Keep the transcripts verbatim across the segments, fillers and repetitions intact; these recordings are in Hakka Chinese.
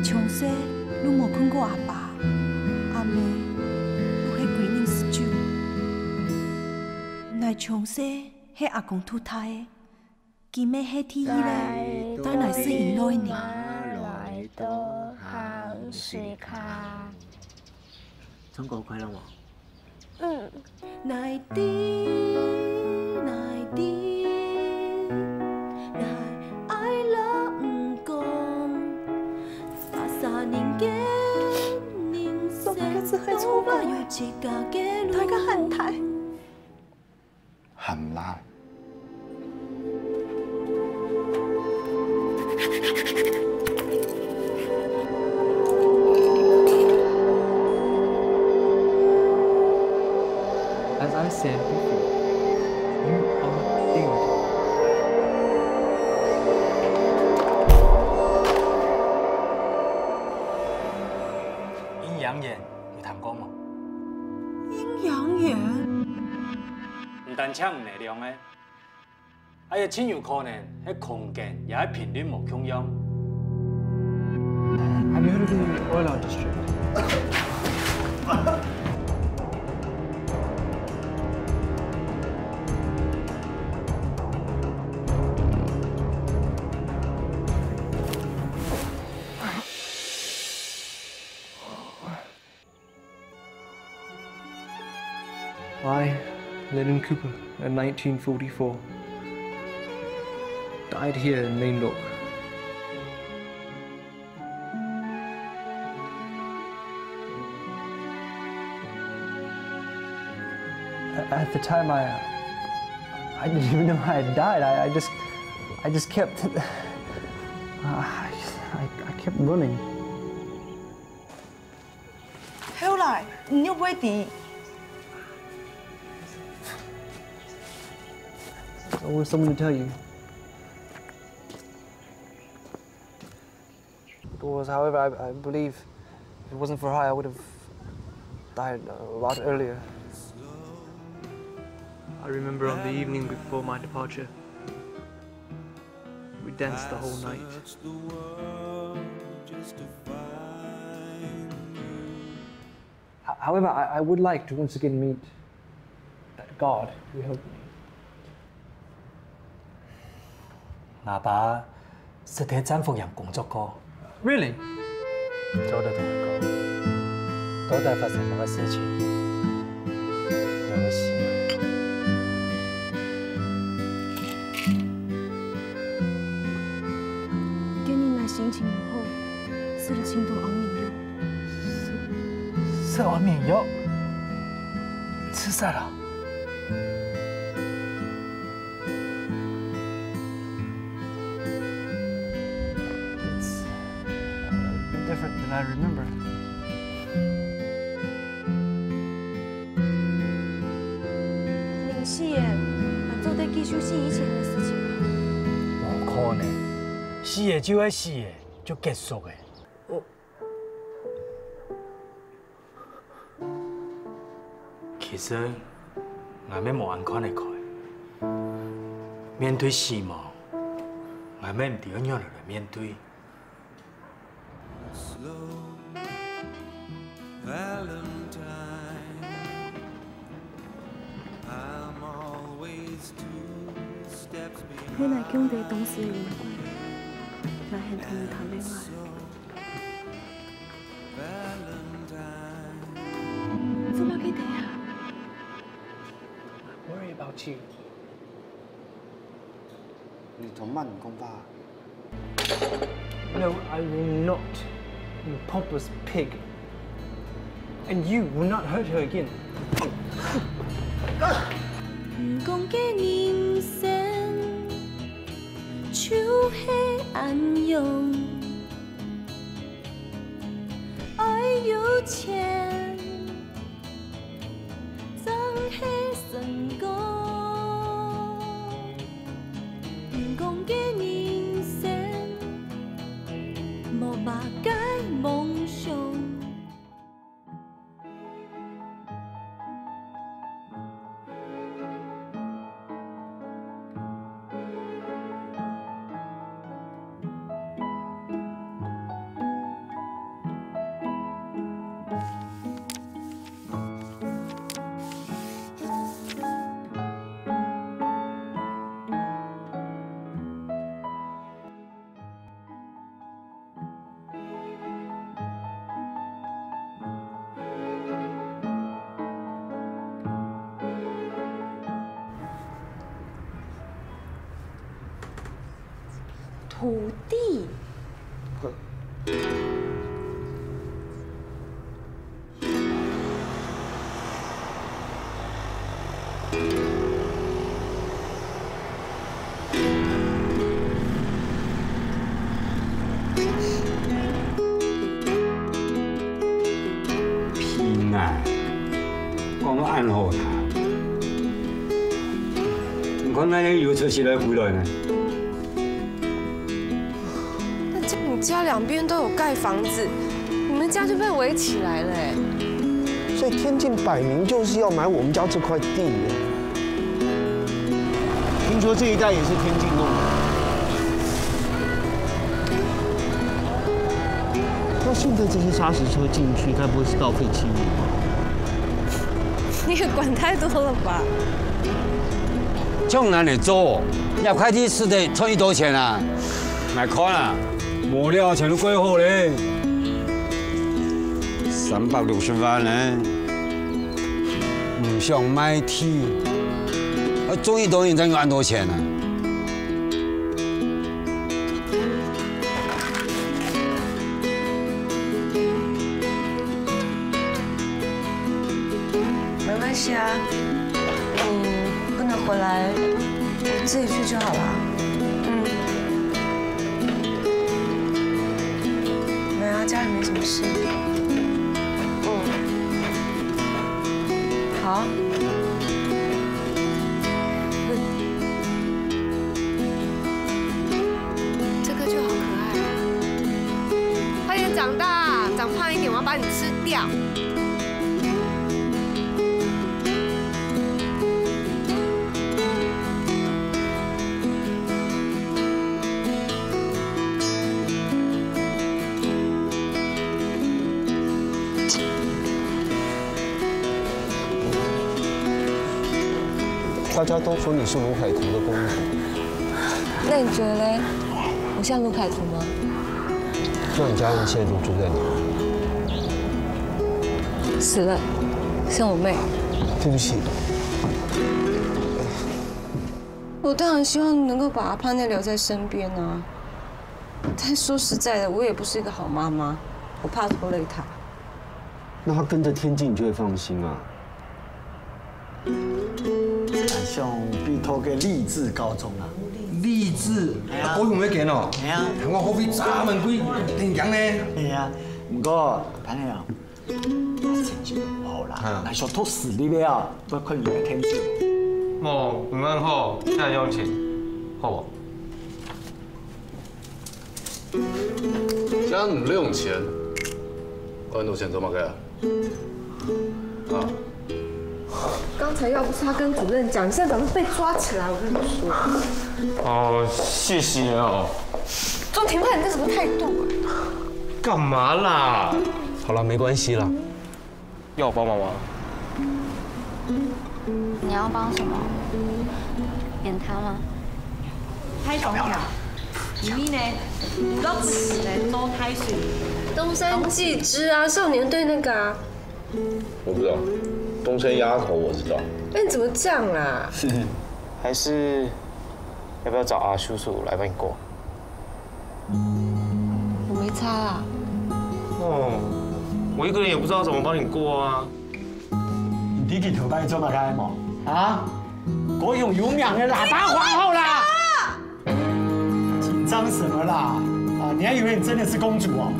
從細就無看過阿爸、阿姆，又係歸人食酒。𠊎從細係阿公渡大个，佢乜係第一個帶𠊎食魚卵个人。唱歌快樂無？嗯。大家喊他。喊啦。 As I said before, you are dead. 陰陽眼有聽過無？陰陽眼？毋單淨有力量个， 啊，也盡有可能係空間也係頻率無共樣。Have you heard of the Oilar District? I, Lennon Cooper, in nineteen forty-four, died here in Nainlok. At the time, I, I didn't even know I had died. I, I just, I just kept, I, I, I kept running. 後來，你又會知。There's always someone to tell you. It was, however, I, I believe if it wasn't for her, I would have died a lot earlier. I remember on the evening before my departure, we danced the whole night. Ho-, however, I, I would like to once again meet that God who helped me. 𠊎爸實在戰俘營工作過。Really？做得同佢講，到底發生麼个事情？有个事。今日𠊎心情毋好，食了盡多安眠藥。食安眠藥？自殺啊？ It's a bit different than I remember. 人死了，還做得繼續想以前个事情嗎？無可能，死了就係死了，就結束了。 其實，𠊎乜無恁看得開。面對死亡，𠊎乜毋知愛仰般來面對。係𠊎降低當時个靈魂，𠊎還同你談戀愛。 做麼个个啊？ Worry about you. 你同曼講話。 No, I will not. You pompous pig. And you will not hurt her again. 毋講个人生就係恁樣，愛有錢正係成功，毋講个人生無麼个夢想。徒弟。 屁眼，講到恁好聽，你看𠊎又出息來歸來呢？那這樣你家兩邊都有蓋房子，你們家就被圍起來了欸。所以天競擺明就是要買我們家這塊地耶。 聽說這一帶也是天競弄的。那現在這些砂石車進去，該不會是盜廢棄物吧？你也管太多了吧？這樣哪裡做？要開地是得賺幾多錢啊？來看啊，無料錢都過好咧，三百六十萬呢。 毋想賣地，啊，種幾多年正有恁多錢啊？沒關係啊，你不能回來，我自己去就好了。嗯。 沒有啊，家裡沒什麼事。嗯，好。嗯，這個就好可愛哦。快點長大，長胖一點，我要把你吃掉。 大家都說你是盧凱圖的公主。那你覺得嘞？我像盧凱圖嗎？那你家人現在都住在哪？死了，剩我妹。對不起。我當然希望能夠把阿胖那留在身邊啊。但說實在的，我也不是一個好媽媽，我怕拖累她。那她跟著天競，你就會放心啊。 像北投个勵志高中啊。勵志，哎呀，高雄个間哦。哎呀，聽講學費三萬幾，真強呢。哎呀，毋過，潘校長，成績毋好啦，嗯。若想讀私立个啊，愛看你个天資。無，毋恁好，哪會用錢，好無？ 這樣毋用錢，管恁多錢做麼个啊？啊？剛才要不是他跟主任講，你現在早就被抓起來，我跟你說。哦，謝謝哦。鍾庭汶，你這什麼態度啊？幹嘛啦？好了，沒關係啦。 要我幫忙嗎？你要幫什麼？演他嗎？拍手。你呢？你都不行嘞，都拍手。東山紀之啊，少年隊那個啊。我不知道，東山鴨頭我知道。哎，你怎麼這樣啊？還是要不要找阿叔叔來幫你過？ 我沒差啦。哦，我一個人也不知道怎麼幫你過啊。你知佢頭擺做麼个無？啊？高雄有名个喇叭皇后啦！緊張什麼啦？啊，你還以為你真的是公主哦？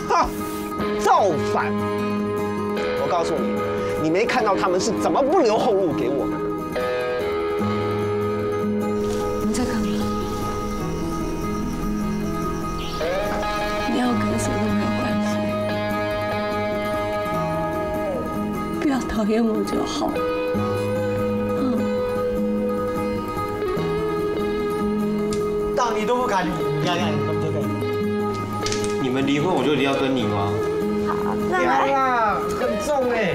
哼，造反！我告訴你，你沒看到他們是怎麼不留後路給我們。你在幹嘛？你要跟誰都沒有關係，不要討厭我就好。嗯。 當你都不敢，你看看，對不對？你們離婚，我就一定要跟你嗎？好，那來。不要啦，很重欸。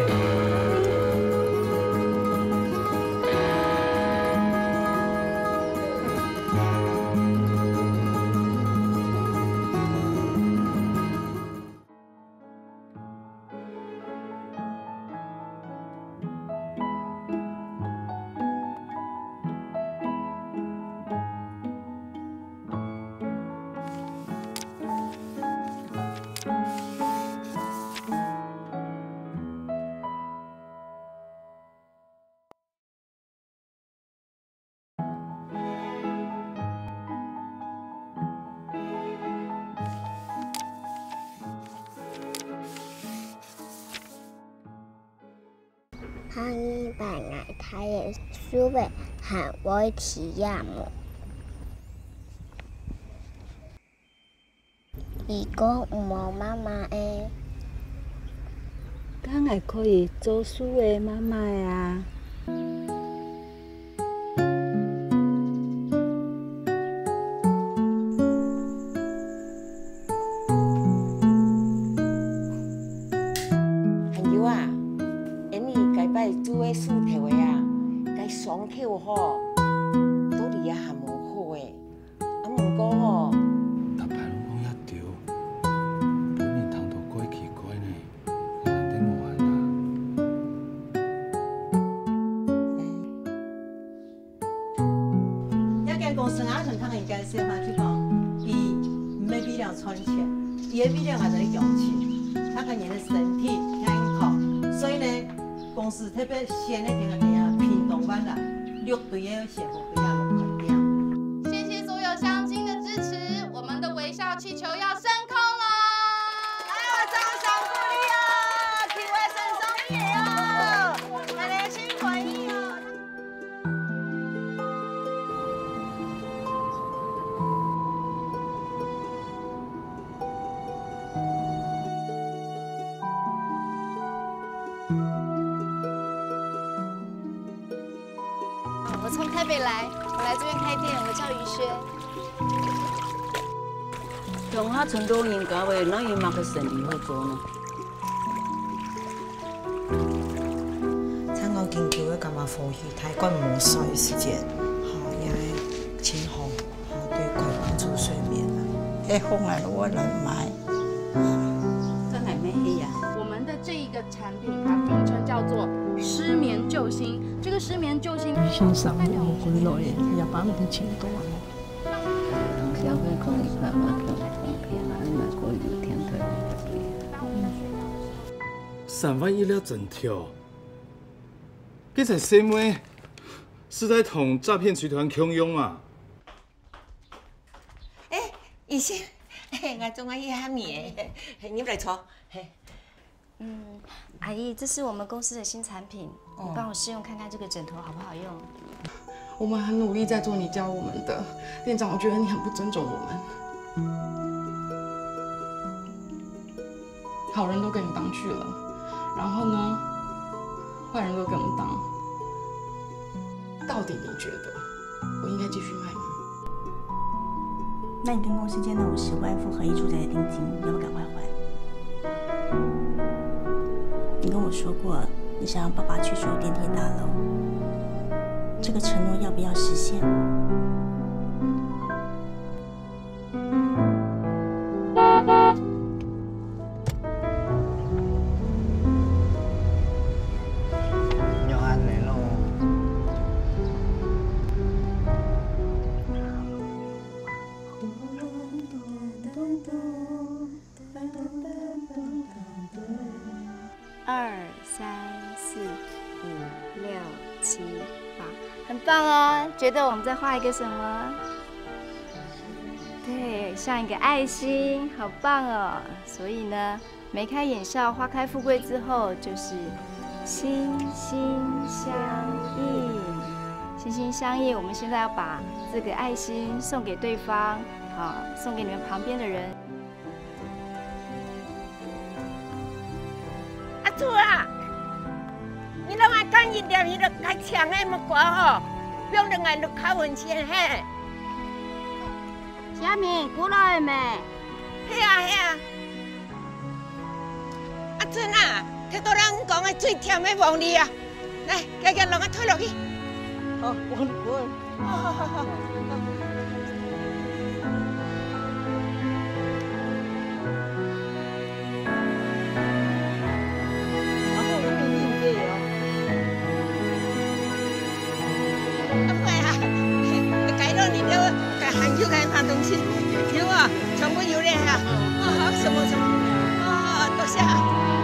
下禮拜𠊎大个事仔還會提呀無？如果無媽媽咧，該𠊎可以做事个媽媽啊。 還有啊，Annie該擺做个事頭个啊，該傷口吼，到這下還無好欸。啊，毋過吼，逐擺攏講遐對，分人聽著怪奇怪呢，難得無閒啊。 這間公司啊，像頭先介紹嘛，就講，佢毋係為了賺錢，佢係為了𠊎兜个鄉親，大家人个身體健康。所以呢，公司特別選个地方啊，屏東縣啊，六堆个協和會啊，六堆啊。謝謝所有鄉親的支持，我們的微笑氣球要升空了。來，我掌聲鼓勵哦，氣球升上去哦，大家辛苦哦。 我從台北來，我來這邊開店，我叫於軒。鄉下恁多人家个，哪有麼个生理好做呢？ 像講緊急个感冒、呼吸、大管無水个時節，吼，也係盡好，吼，對，關，關注睡眠啊。該風啊，我來買。啊。這還沒黑呀。我們的這一個產品，它名稱叫做失眠救星。這個失眠救星，先生，我回來，也把你請到啊。 三萬一粒真跳，這个細妹係在同詐騙集團共用啊？欸，醫生，欸，𠊎總愛一下面欸，入來坐。嘿。 嗯，阿姨，這是我們公司的新產品，哦。你幫我試用看看這個枕頭好不好用？我們很努力在做你教我們的，店長，我覺得你很不尊重我們。好人都跟你當去了，然後呢，壞人都跟我們當。到底你覺得我應該繼續賣嗎？ 那你跟公司借那五十萬付合一住宅的定金，要不要趕快還？你跟我說過，你想讓爸爸去住電梯大樓，這個承諾要不要實現？ 二、三、四、五、六、七、八，很棒哦！覺得我們在畫一個什麼？對，像一個愛心，好棒哦！所以呢， 眉開眼笑，花開富貴之後，就是心心相印。心心相印，我們現在要把這個愛心送給對方，好，送給你們旁邊的人。阿珠啊，你摎𠊎揀一粒，你都該青个木瓜吼，放到𠊎屋下門前嘿。小明，過來咩？係啊，係啊。 阿珍啊，提到人講个最甜个黃梨啊，來，遽遽摎𠊎推落去。好，我，我。好，好，好，好。然後我這邊訂這個哦。啊，會啊，該落你了，該還有該麼東西，有啊，全部有了哈。哦，好，什麼什麼，哦，多謝啊。